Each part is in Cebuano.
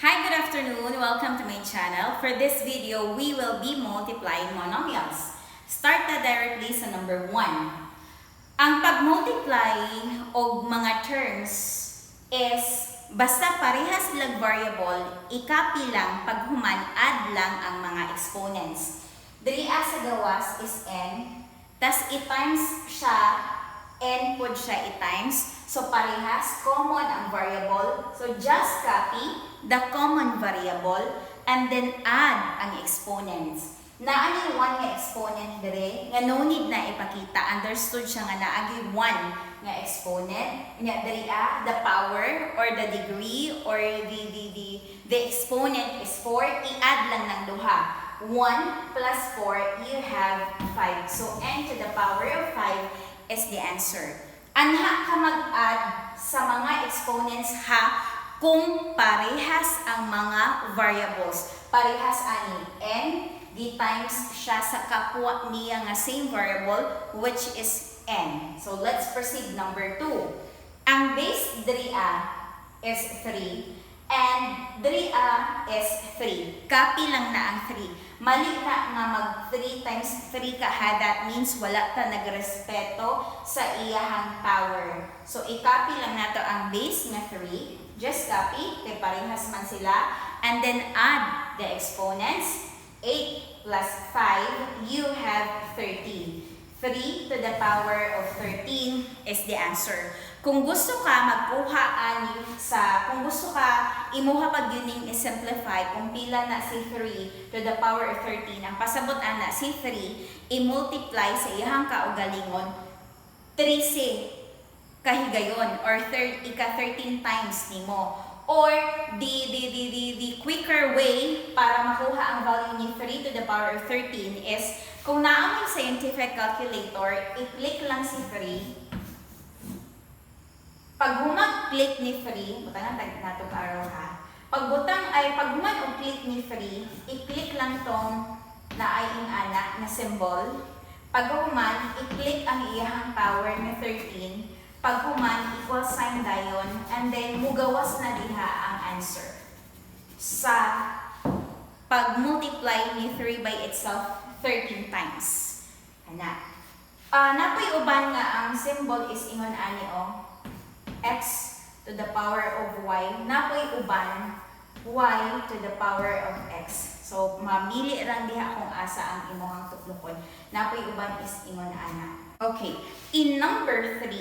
Hi, good afternoon. Welcome to my channel. For this video, we will be multiplying monomials. Start na directly sa number 1. Ang pag-multiply og mga terms is basta parehas silang variable, i-copy lang, paghuman, add lang ang mga exponents. Diri sa gawas is n, tas i-times siya, n pod siya i-times. So parehas, common ang variable. So just copy the common variable and then add ang exponents. Naa ni 1 nga exponent dire, nga no need na ipakita. Understood siya nga naagi 1 nga exponent. Nya diri the power or the degree or the exponent is 4, i-add lang ng duha. 1 plus 4, you have 5. So n to the power of 5 is the answer. Anha ka mag-add sa mga exponents ha, kung parehas ang mga variables. Parehas ani n di times siya sa kapwa niya nga same variable, which is n. So let's proceed number 2. Ang base diri is 3 and diri is 3. Copy lang na ang 3. Mali na nga mag 3 times 3 ka ha. That means wala ta nagrespeto sa iyahang power. So i-copy lang nato ang base nga 3. Just copy, kay parehas man sila. And then add the exponents. 8 plus 5, you have 13. 3 to the power of 13 is the answer. Kung gusto ka magkuha ani sa, kung gusto ka imuha pag yuning i-simplify kung pila na si 3 to the power of 13, ang pasabot ana si 3 i-multiply sa iyang kaugalingon 13 kahigayon or third ika 13 times nimo. Or the quicker way para makuha ang value ni 3 to the power of 13 is kung naa mo'y scientific calculator, i-click lang si 3. Pag humag-click ni 3, butangan tag natong arrow ha. Pagbutang ay pag human og click ni 3, i-click lang tong naay ing-ana na symbol. Pag human, i-click ang iyahang power na 13. Pag human, equal sign dayon, and then mugawas na diha ang answer. Sa pag-multiply ni 3 by itself 13 times. Ana. Napoy uban nga ang symbol is ingon ani oh. X to the power of y. Napoy uban y to the power of x. So, mamili rang diha kung asa ang imong tuklokon. Napoy uban is ingon ana. Okay. In number 3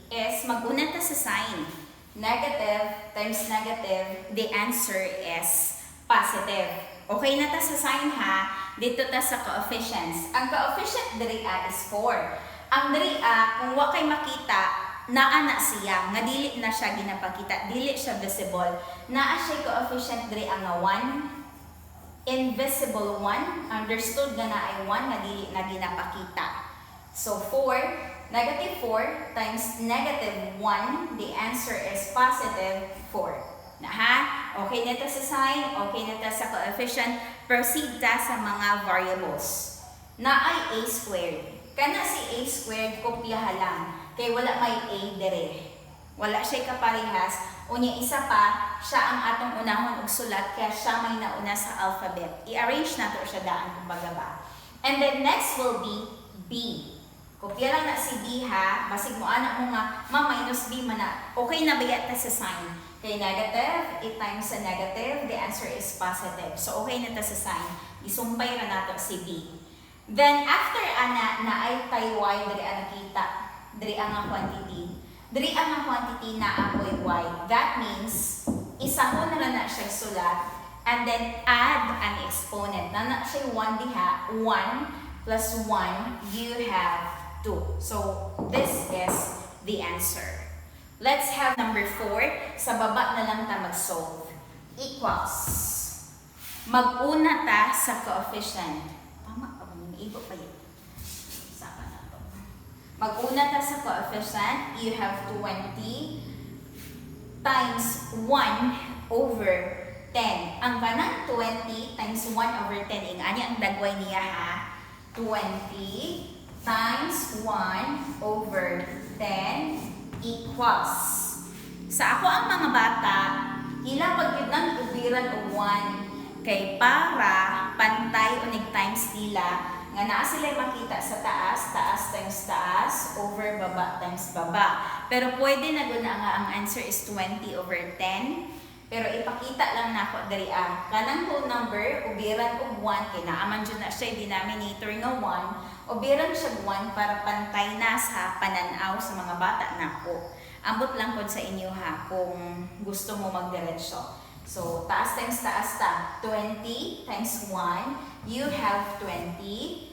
is mag-una ta sa sign. Negative times negative, the answer is positive. Okay na ta sa sign ha. Dito ta sa coefficients. Ang coefficient diri is 4. Ang diri kung wa kay makita, naa na siya nga dili na siya ginapakita, dili siya visible. Naa siya coefficient diri ang nga 1, invisible 1, understood nga na ay 1 nga dili na ginapakita. So 4, negative 4 times negative 1, the answer is positive 4. Na ha? Okay na ta sa sign, okay na ta sa coefficient, proceed ta sa mga variables. Naay a squared. Kana si a squared, kopyaha lang. Kay wala may a dire. Wala siya kaparehas. Unya isa pa, siya ang atong unahon og sulat kaya siya may nauna sa alphabet. I-arrange nato siya daan kumbaga ba. And then next will be b. Kopya lang na si b ha. Basig mo ana mo nga, ma, minus b man na. Okay na ba ta sa sign? Kay negative, 8 times sa negative, the answer is positive. So okay na ta sa sign. Isumpay ra nato si b. Then after ana na ay tay y diri ang nakita. Diri ang nga quantity. Diri ang nga quantity na ako'y y. That means isahon na lang na siya sulat and then add an exponent. Na na siya 1 diha, 1 plus 1, you have 2. So this is the answer. Let's have number 4. Sa baba na lang ta mag-solve. Equals. Mag-una ta sa coefficient. Tama pa ba? Ibo pa yun. Sama na to. Mag-una ta sa coefficient. You have 20 times 1 over 10. Ang kanang 20 times 1 over 10, ing ani ang dagway niya ha. 20 times 1 over 10 equals. Sa ako ang mga bata, ila pag yun nang ibiro Ubiran og 1 kay para pantay unig times nila nga naa sila makita sa taas, taas times taas over baba times baba. Pero pwede na gud na nga ang answer is 20 over 10. Pero ipakita lang nako diri ah. Kanang whole number ubiran og 1 kay naa man jud na siya denominator nga 1. Ubiran siya 1 para pantay na sa pananaw sa mga bata nako. Ambot lang pod sa inyo ha kung gusto mo magdiretso. So, taas times taas ta. 20 times 1, you have 20.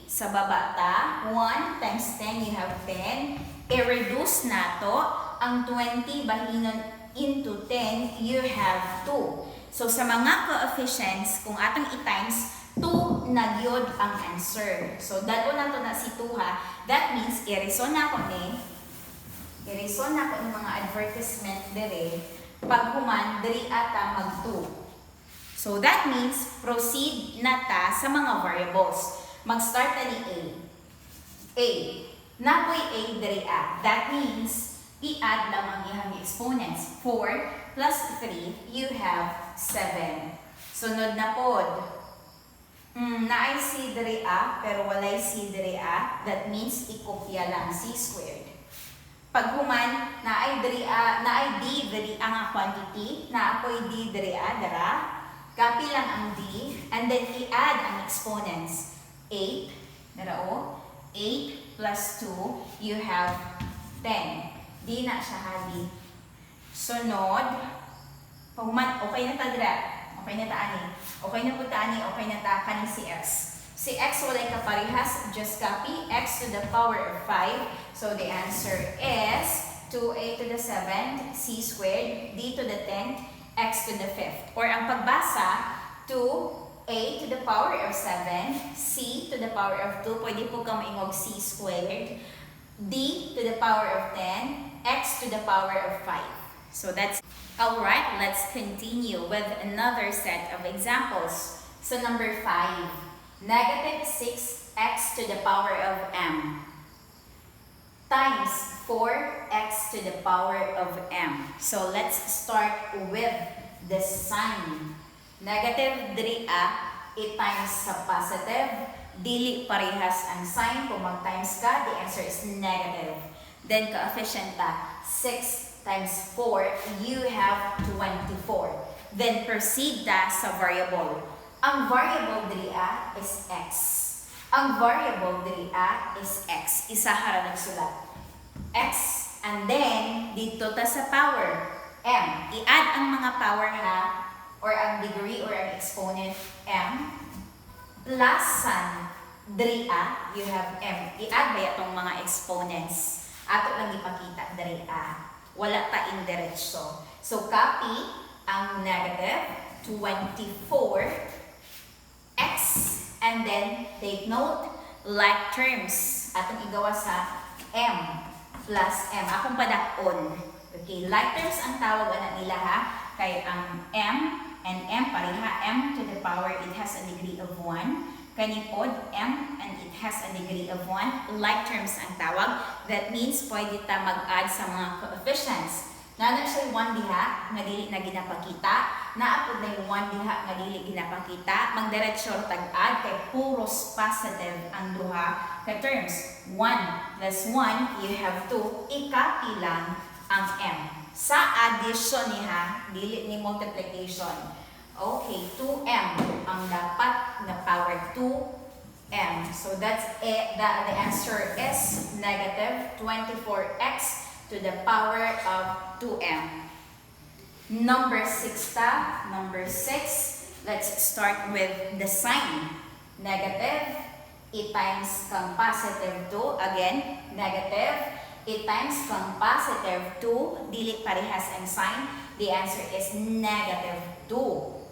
Sa baba ta, 1 times 10, you have 10. I-reduce nato ang 20 bahinon into 10, you have 2. So, sa mga coefficients, kung atong i-times, 2 na gyud ang answer. So, dalo nato na si 2 ha. That means, i-reason nako ni, i-reason nako ng mga advertisement dire, paghuman, diri ata mag 2. So, that means, proceed na ta sa mga variables. Mag-start na ni A. A. Naa poy A diri a. That means, i-add lang ang iyang exponents. 4 plus 3, you have 7. Sunod na pod. Naay C diri a, pero walay C diri a. That means, ikopya lang C squared. Paghuman, naay diri a, naay D diri a nga quantity, naa poy D diri a, dara. Copy lang ang D, and then i-add ang exponents. 8, dara o, 8 plus 2, you have 10. D na siya ha, D. Sunod, paghuman, okay na ta dira. Okay na ta ani. Okay na po ta ani, okay na ta kani si X. Si X walay kaparehas, just copy x to the power of 5. So the answer is 2a to the 7th, c squared, d to the 10th, x to the 5th. Or ang pagbasa, 2a to the power of 7, c to the power of 2, pwede po ka maingog c squared, d to the power of 10, x to the power of 5. So that's. Alright, let's continue with another set of examples. So number 5, negative 6x to the power of m times 4x to the power of m. So let's start with the sign. Negative diri a, i-times sa positive, dili parehas ang sign. Kung mag-times ka, the answer is negative. Then coefficient ta, 6 times 4, you have 24. Then proceed ta sa variable. Ang variable diri a is x. Ang variable diri a is x. Isa ra nagsulat. X, and then dito ta sa power, m. I-add ang mga power ha, or ang degree or ang exponent m, plus san diri a, you have m. I-add ba itong mga exponents? Ato lang ipakita diri a. Wala ta indiretso. So copy ang negative 24 x and then take note, like terms. Atong igawa sa m plus m. Akong padak-on. Okay, like terms ang tawag ana nila ha. Kay ang m and m pareha, m to the power, it has a degree of 1. Kani pod m and it has a degree of 1. Like terms ang tawag. That means pwede ta mag-add sa mga coefficients. Naa na siya 1 diha nga dili na ginapakita. Naa pod na yung 1 diha nga dili ginapakita. Magdiretso tag-add kay puros positive ang duha ka terms. 1 plus 1, you have 2. I-copy lang ang m. Sa addition ni ha, dili ni multiplication. Okay, 2m ang dapat na power, 2m. So that's it. The answer is negative 24x to the power of 2m. Number 6 ta. Number 6, let's start with the sign. Negative, i times kang positive 2. Again, negative, i times kang positive 2. Dili parehas ang sign. The answer is negative 2.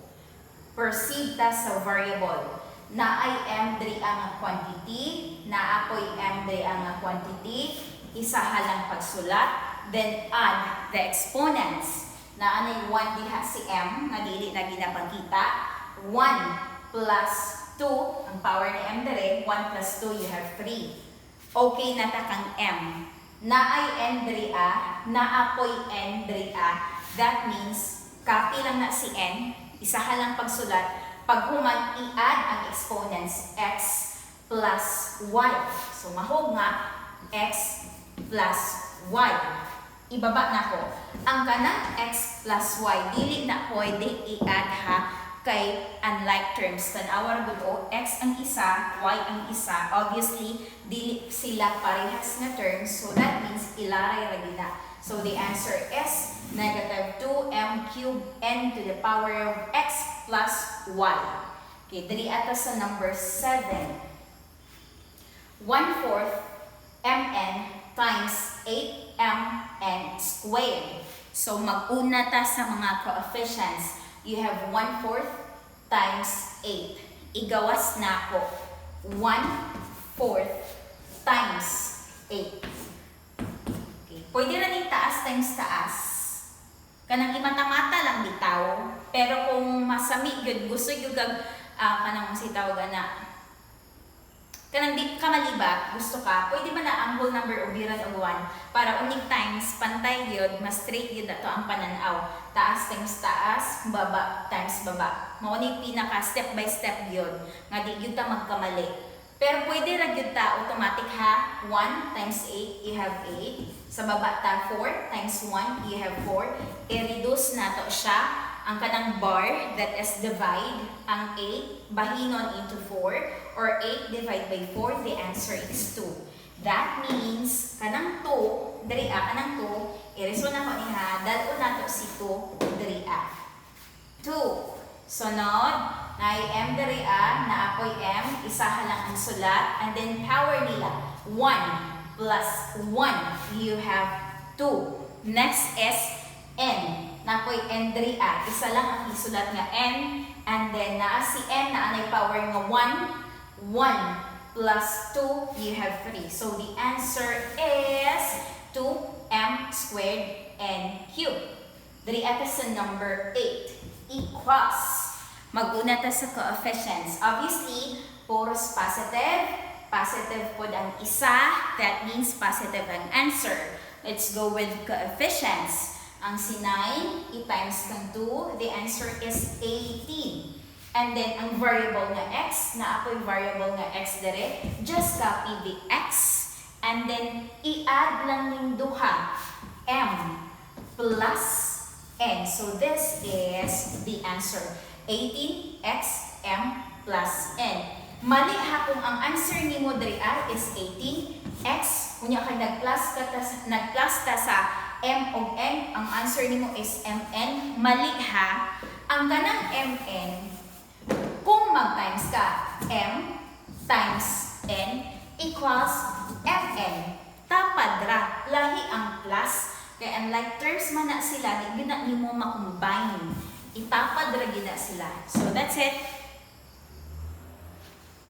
Proceed ta sa variable. Naay m diri ang quantity, naa poy m diri ang quantity, isa lang pagsulat, then add the exponents. Naa nay 1 diha si m nga dili na ginapakita. 1 plus 2, ang power ni m dire, 1 plus 2, you have 3. Okay na ta kang m. Naay n diri a, naa poy n diri a. That means, copy lang na si n. Isa ka lang pagsulat. Paghuman, i-add ang exponents, x plus y. So, mahog nga x plus y. Ibaba na ko. Ang kanang x plus y, dili na pwede i-add ha, kay unlike terms. Tanawa ra gud o, x ang isa, y ang isa. Obviously, dili sila parehas nga terms. So, that means ilaray ra gyud na. So, the answer is negative 2m cubed n to the power of x plus y. Okay, diri ata sa number 7. 1/4 mn times 8mn squared. So, mag-una ta sa mga coefficients. You have 1/4 times 8. Igawas na ako. 1/4 times 8. Okay. Pwede ra ning taas times taas. Kanang imata-mata lang bitaw. Pero kung masami gyud, gusto gyud kag kanang si tawag ana, kanang di ka malibat, gusto ka, pwede man na ang whole number ubiran og 1 para unig times pantay gyud, mas straight gyud ato ang pananaw. Taas times taas, baba times baba. Mao ni pinaka step by step gyud nga di gyud ta magkamali. Pero pwede ra gyud ta automatic ha. 1 times 8, you have 8. Sa baba ta, 4 times 1, you have 4. I-reduce nato siya ang kanang bar, that is divide ang 8 bahinon into 4, or 8 divide by 4, the answer is 2. That means kanang 2 diri a, kanang 2, i-reason ako ni ha, dal-on nato si 2 diri a. 2. Sunod, naay m diri a, naa poy m, isaha lang ang sulat, and then power nila, 1 plus 1, you have 2. Next is n. Naa poy n diri a, isa lang ang isulat nga n, and then naa si n na anay power nga 1, 1 plus 2, you have 3. So the answer is 2m squared n cubed. Diri ata sa number 8, equals. Mag-una ta sa coefficients. Obviously, puros positive. Positive pod ang isa. That means positive ang answer. Let's go with coefficients. Ang si 9, i-times kang 2, the answer is 18. And then, ang variable nga x, naa poy variable nga x dire, just copy the x. And then, i-add lang ning duha, m plus n. So, this is the answer. 18x m plus n. Mali ha kung ang answer nimo diri ah, is 18x. Unya kay nag-plus ka ta, nag-plus ta sa m og n, ang answer nimo is mn. Mali ha. Ang kanang mn, kung mag-times ka, m times n equals mn. Tapad ra, lahi ang plus. Kay unlike terms man na sila, di gyud na nimo ma-combine. Itapad ra gyud na sila. So that's it.